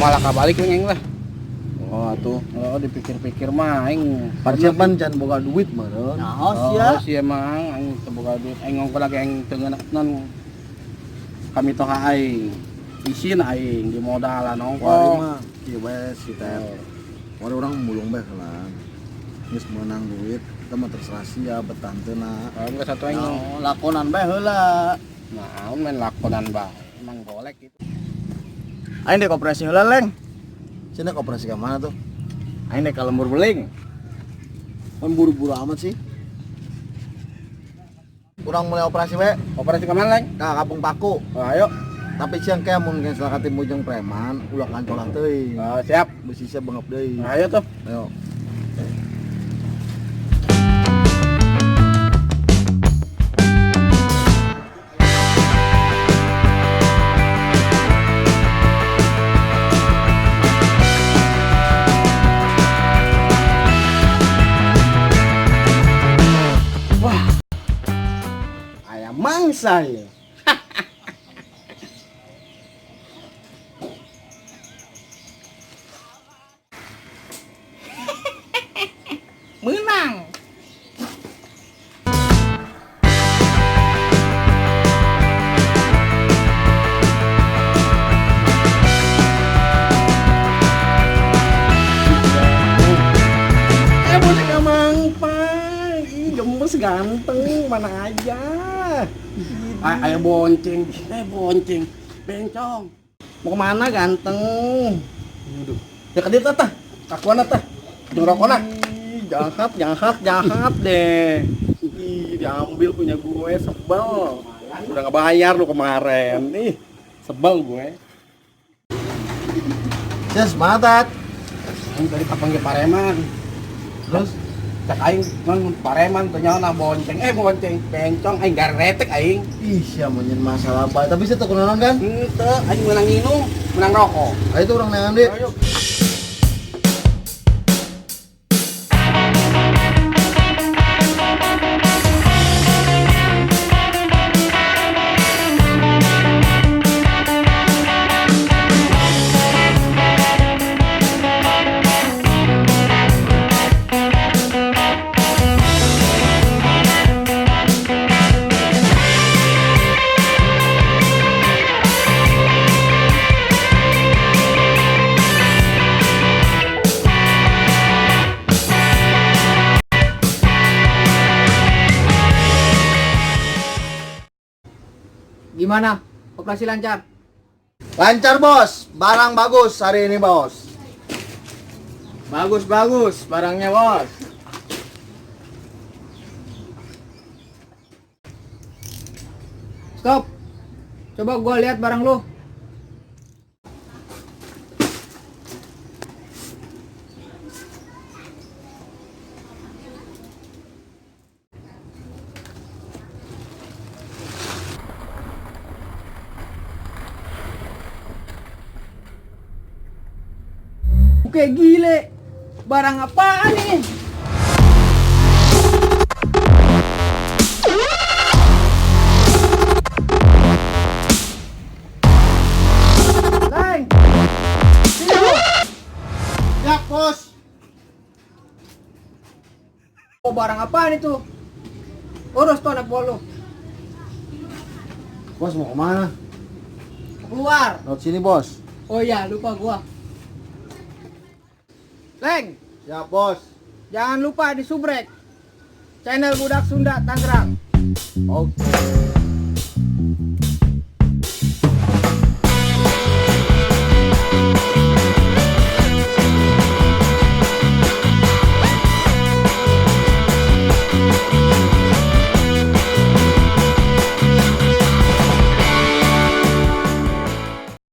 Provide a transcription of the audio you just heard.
Malah kabalik aing lah. Oh atuh. Oh, dipikir-pikir mah aing. Persiapan can boga duit meureun. Nah, Oh, sia. sih emang aing teu boga duit. Aing ngongko lagi aing teu ngeunah non. Kami toha aing. Isin aing di modalan Kuari nongko. mah kieu bae si teh. Kuari urang mulung bae heula. Geus meunang duit, kita mah terserah sia betah teu na. Oh, enggak satu aing. Nah, lakonan bae heula. Nah, main lakonan bae. Emang golek gitu. Aing dek operasi heula, Leng. Sini operasi ke mana tuh? Aing dek ka lembur beling. Kan buru-buru amat sih. Urang mulai operasi we Operasi kemana, Leng? ka Kampung Paku. Oh, ayo. Tapi siang kayak mun cancel ka timur jeung preman, ulah kancolan teuing. Oh, siap. Bisi sia bengep deui. Nah, ayo tuh. Ayo. Ayam mangsa ya. Menang. Eh, boneka mangpang. Ih, gemes ganteng, mana aja. Ayo bonceng, eh bonceng, bencong. Mau kemana ganteng? Aduh, ya ke dia tah, kakuan tah, jeung rokona. Ih, jahat, jahat, jahat deh. Ih, diambil punya gue, sebel. Udah nggak bayar lu kemarin. Ih, sebel gue. Sia semangat. Ini tadi kapan ke pareman. Terus Cak aing non pareman teu nyaona bonceng, eh bonceng, bencong aing garetek aing. ih sia menyen masalah bae, tapi sia teu kunaon kan? Henteu, aing menang minum, menang rokok. Ayo tuh urang neangan deui. Ayo. Gimana? Operasi lancar? Lancar bos, barang bagus hari ini bos. Bagus bagus barangnya, Bos. Stop. Coba gua lihat barang lu. Oke gile. Barang apaan ini? Leng. Sini lu. Siap bos. Oh, barang apaan itu? Urus tuh anak buah lu. Bos mau kemana? Keluar. Lewat sini bos. Oh iya, lupa gua. Leng, Siap bos. jangan lupa di subrek. Channel Budak Sunda Tangerang. Oke.